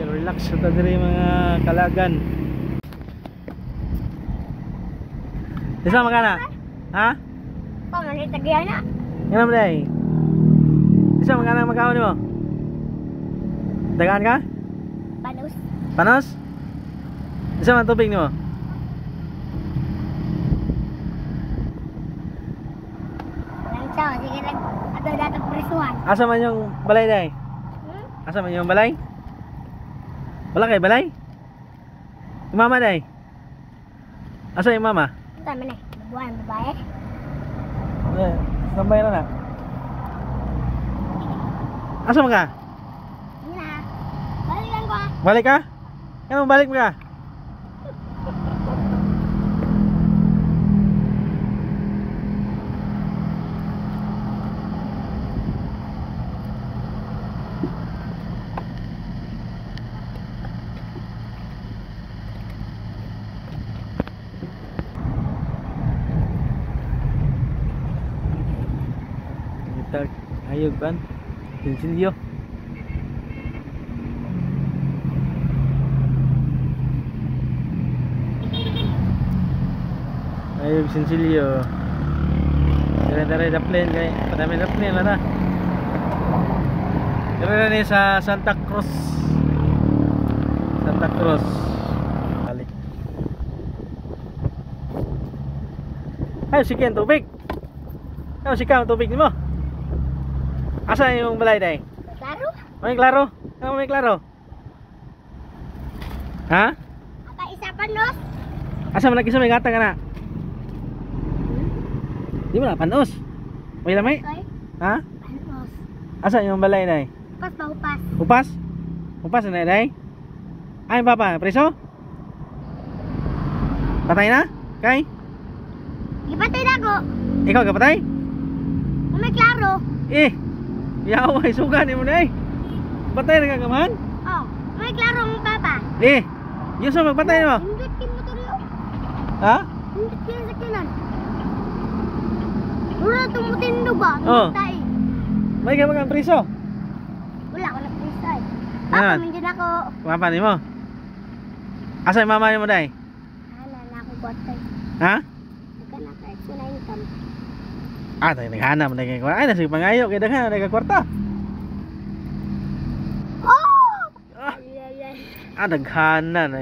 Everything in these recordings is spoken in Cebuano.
Relax sa diri mga kalagan. Isa magana? Ha? Pa man tagyan na. Ngano man day? Isa magana magkaon nimo? Dagaan ka? Panos. Panos? Isa man tubig nimo? Lang siya, sige lang. Ato datang prisuan. Asa man yung balay day? Hmm? Asa man yung balay? Wala kay balay? Yung mama day? Asa yung mama? Tama na. Buwan babae. Eh, tambay na na. Asa man ka? Na. Balik lang ko ah. Balik ka? Ano balik mo ka? Kita ayog ban. Sinsilyo. Ayog sinsilyo. Dire-dire daplin kay padami daplin lang na. Dire ni sa Santa Cruz. Santa Cruz. Balik. Ay, sige ang tubig. Ay, sige ang tubig nimo. Asa yung balay day? Klaro? May klaro? Ano may klaro? Ha? Apa isa panos? Asa man lagi sa may gata ka na? Di mo na panos. May lamay? Ay, Ha? panos. Asa yung balay day? Upas ba upas? Upas? Upas na day? Ay papa, preso? Patay na? Kay? Gipatay na ko. Ikaw ka patay? May klaro. Eh. Yaw ay suga ni mo day. Patay na ka kaman? Oh, may klaro ang papa. Eh. Yun sa magpatay mo? Hindot kin motor yo. Ha? Hindot kin sa kinan. Wala tumutindo ba? Oh. Tay. May ka mga preso? Wala ko na preso eh. Yan. Papa, man ako. Papa ni mo? Asa yung mama ni mo day? Ana na ako kwarta. Ha? Nagka na ka na income. Ah, tayo naghanap na kay kwarta. Ay, nasa pangayo kay daghan na kwarta. Oh! Ah, Ay, ay, ay. ah daghana na.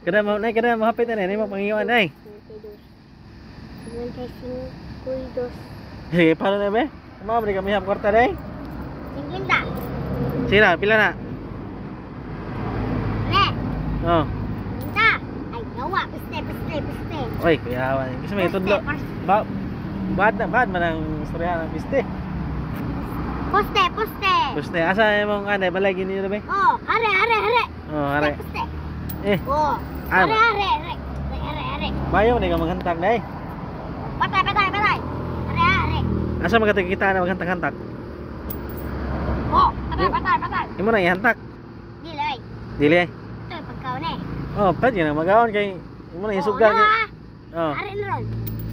Kada mo nay kada mo hapit na ni mo pangiwan ay. 52. Sige, paano na be? Mama bri kami hap kwarta day. 50. Sige na, pila na. Ne, Oh. 50. Ay, gawa. Piste, piste, piste. Oy, kuyawan. Kasi may tudlo. Ba bad na bad man ang istorya ng piste. Poste, poste. Piste asa imong ano balay gini be? Oh, hare, hare, hare. Oh, hare. Poste. Eh, Oh, Ah, hare, hare, hare. Hare, hare. bayo ni ka maghantag day. Patay, patay, patay. Hare, hare. Asa magkita na maghantag-hantag? Oh, patay, patay, patay. Imo na ihantak. Dili, ay. Dili. Ito, pagkaon eh. Oh, pwede na magaon kay imo na isugal kay. Oh, Oh. hare na ron.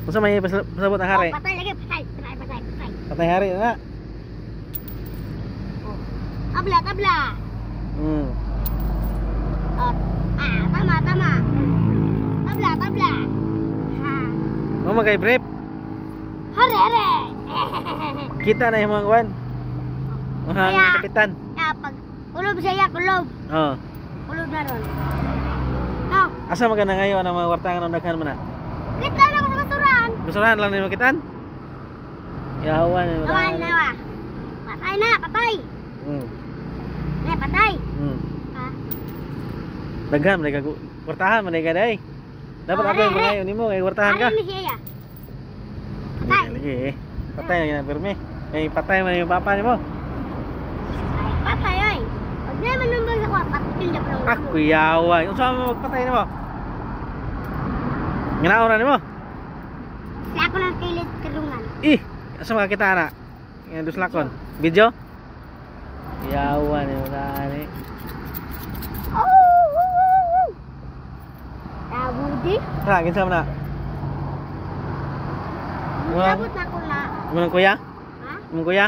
Unsa may pasabot ang hari? Oh, patay lagi, patay, patay, patay, patay. Patay hari na. Oh. Tabla, tabla. Oh. Ah, tama, tama. Tabla, tabla. Ha. Mo magay brief. Hare, hare. Kita na yung mga kuan. Mga kapitan. Ya, pag kulob siya, kulob. Oh. Kulob na ron. Oh, Asa man ka na ngayon ang mga kwarta nga daghan man na? kita na ko sa basuran. Basurahan lang nimo kitan? Yawan ni Nawa, nawa. Patay na, patay. Ne, patay. Ha? Daghan man ka kwartahan man ka day. Dapat Oh, ako yung hare, mga nimo kay kwartahan ka. Hare ni siya. Patay. Lagi eh. Patay na ginapirmi. Kay patay man yung papa nimo. Ay, patay ay. Pag naman numbang sa kuha, patay na pa Ah, kuyawan. Unsa man magpatay nimo? Nganaon na nimo? Sa ako ng kilit karungan. Ih, asa makakita na? Nga duslakon. Video? Yawan ni mga ani. Oh! Tabudi. Tara, kinsa man na? Nabot na ko na. Imong kuya? Ha? Imong kuya?